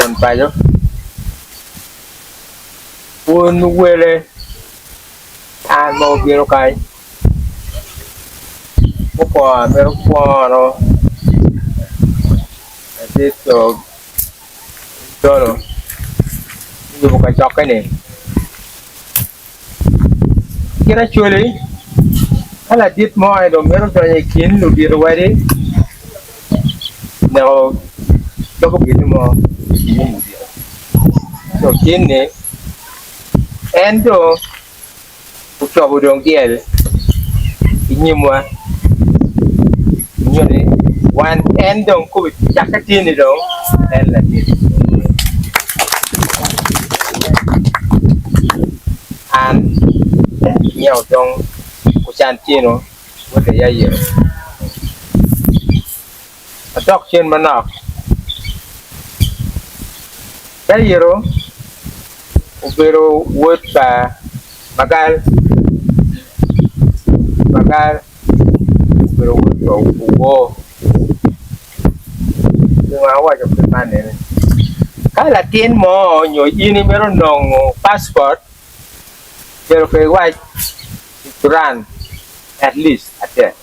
Won paco, wun wele an ma wubino kany mukwongo amito kwono ladit Dolo me yubo kacokke-ni. Kit acwali ka ladit mo aye dong mito donyo i kin ludito wadi neko cobo gin mo i nyim ludito co tin-ni en dong ocobo dong dyel i nyimwa nyo ni wan en dong kome cakke tin-ni dong en ladit. An myero dong Kucantino wod Yairo adok cen manok. Yairo obedo wod pa Magal, Magal obedo wod pa Owor. Pingo awaco kit man eni? Ka latin mo nyo in imito nongo passport, myero pe iwac run at least acel.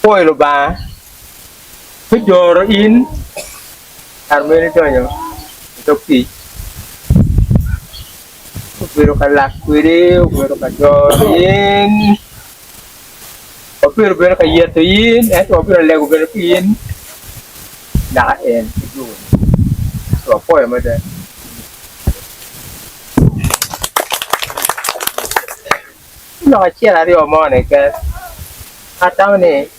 Apwoyo Lubanga me doro in kare ma in idonyo i dog tic. Obedo ka lak kwedi, obedo ka doro in, wabedo bene ka yeto in, ento wabedo ka lego bene pi in naka en idwogo. Wapwoyo mada. Lok acel aryo mo-ni keken atamo ni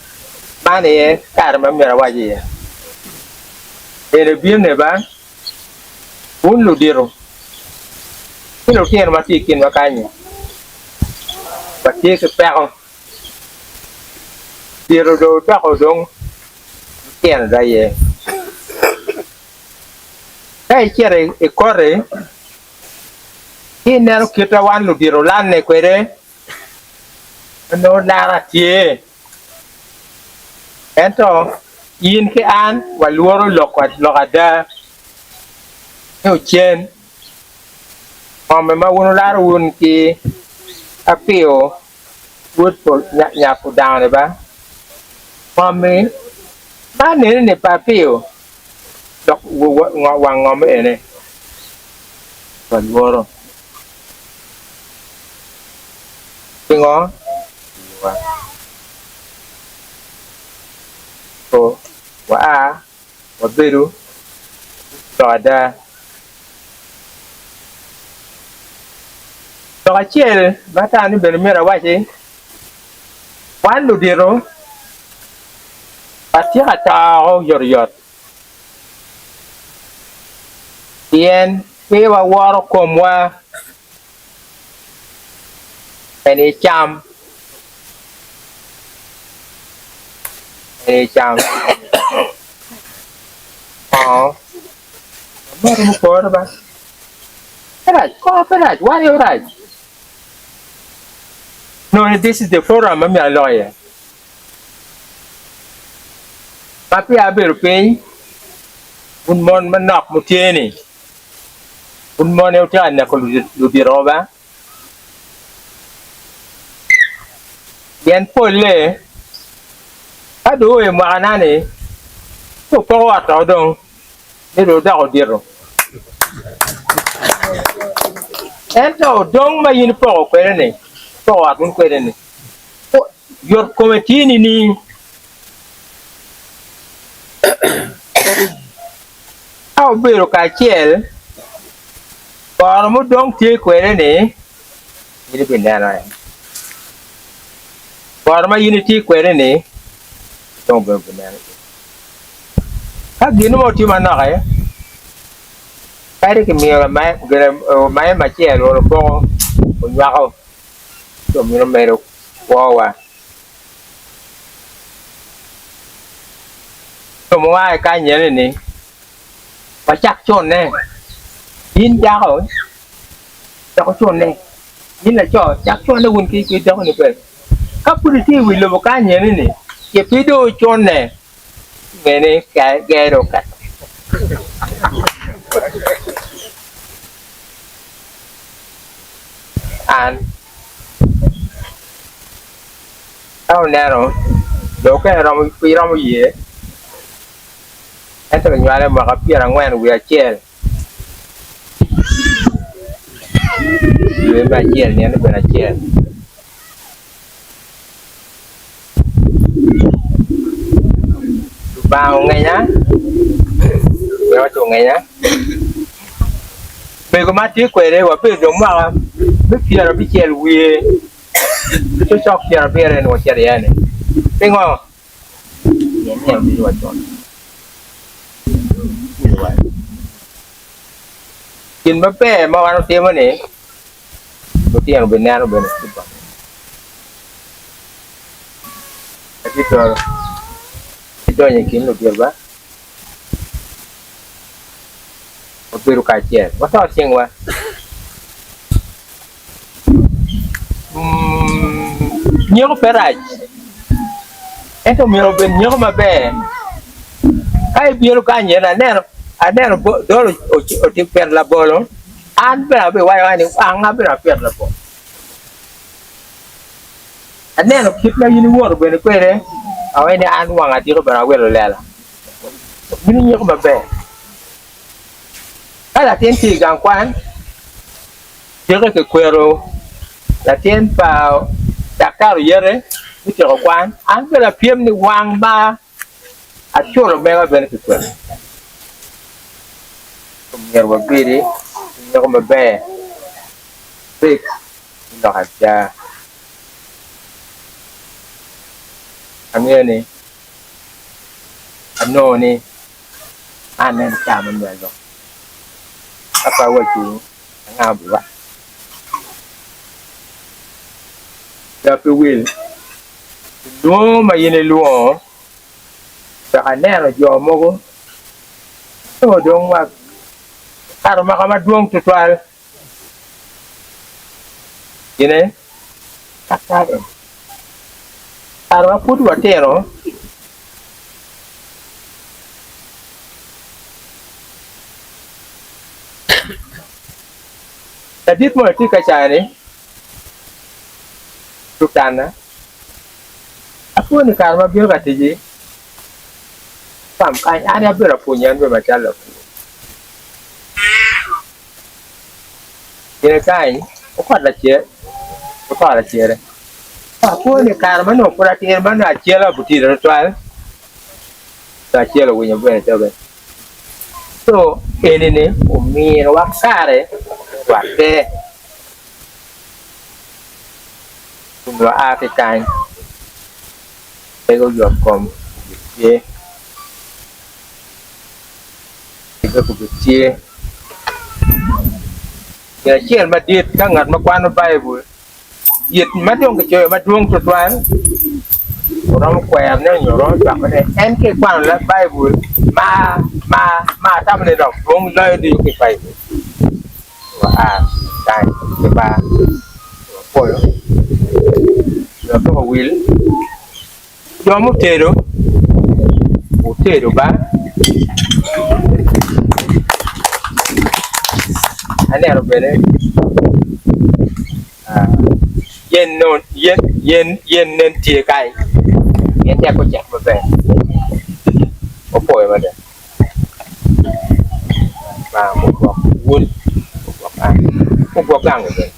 man aye kare ma myero awac iye. Eni bino-ni ba, wun ludito ki lutino ma tye i kinwa kany-nyi, watye ki peko. Dito dong odoko dong lutino dong aye. Ka icito i koti, ci ineno kit ma wan ludito olanne kwede, ma nongo lara tye. Ento in ki an walworo lok ada ni ocen ngome ma wun wularo wun ki Apio wod nya Pudang-ni ba? Ngom-mi ma anene-ni pa Apio dok wang ngom ene walworo. Pingo? Co waa wabedo lok ada. Lok acel ma atamo ni bene myero awaci, wan ludito watye ka to woko oyotoyot pien pe waworo komwa. En aye cam, en aye cam kongo amoto mupore ba pe rac kongo pe rac wan aye orac nongo ni this is the forum ma myero alok iye ma peya abedo piny wun mon manok mutye ni Wun mono wutye ka neko luditowu ba? Pien polle ka dong oo i mwakana-ni, ci wupoko ot woko dong, ni dong wudoko dito. Ento odong ma in ipoko kwede-ni, ipoko ot wun kwede-ni, yot kome tye nining? Ka wubedo kacel, goro mudong tye kwede-ni in ibineno en. Goro ma in itye kwede-ni dong bene obineno in. Ka gin mo tye manok-ki, kadi kimiyo lamaim acel olo poko onywako ci omyero omedo kwowa. Jo mua i kany eni-ni wacak cunne. In dako, cako cunne. In laco, cak cunne wun ki dakoni bene. Ka pud itye i wi lobo kany eni-ni. Ci pe dong ocunne nge ni ger dong oketo. An ka oneno dong ka iromo ye ento kinywale mwaka pyerangwen wiye acel dwe me acel nino bene acel. Lubanga ongenya, Yecu ongenya, mego ma atye kwede wabedo dong mwaka me pyerabicel wiye ki cokcok pyerabiro eni wacito iye-ni. Pingo? Pien nino ducu wacon. Gin maber ma wan watimo-ni, lutino bineno bene ki bot. Atye toro idonyo i kin ludito ba, wabedo kacel, wato cingwa. Nyeko pe rac, ento myero obed nyeko maber. Ka ibino kany eni aneno aneno dolo otye pito labolo, an bene abiwaco ni anga bene apito labolo. Aneno kit ma in iwoto bene kwede, awaco ni an wanga atika bene awilo lela. Bino nyeko maber. Ka latin tye i gang kwan, Tike kikwero latin pa daktar oyete me tyeko kwan, an bene apyem ni wang ma aculo mega bene kikwero. Omyero wabedi ki nyeko maber bed ki lok ada. Angeyo ni anongo ni man en ca me nywalo lok ka pe awaco anga biwa. Wiya pe wil pi lwongo ma in ilwongo, wek aneno jo mogo onongo dong wa kare omaka madwong twatwal. Gine kakare, kare ma pud watino, Ladit mo tye ka cani lutana. Apwonyo ni kare ma abino ka tic-ci kany, an aye abedo apwonyo en bene macalo lapur. Gine kany okot lacel, oto lacere. Apwonyo ni kare ma nongo pud atir ma nongo acela butida tutwal, acel owinyo bene doge. Co eni-ni ominiwa kare me rwatte kun waa ki kany tego yotkom obed tye, yubbe obed tye. Gin acel madit ka ngat ma kwano Baibul Gin ma dong kicoyo madwong tutwal oromo kwerone nyo oromo cwakone en ka ikwano leb Baibul ma ma ma atamo ni dok dwong loyo ducu ki i Baibul. Wa kany ki ba wapwoyo jo pe owil jo mutedo wutedo ba aneno bene yen nen tye kany pien tek ocek maber opwoyo mada Lubanga ogwok wun ogwok an ogwok gangi bene.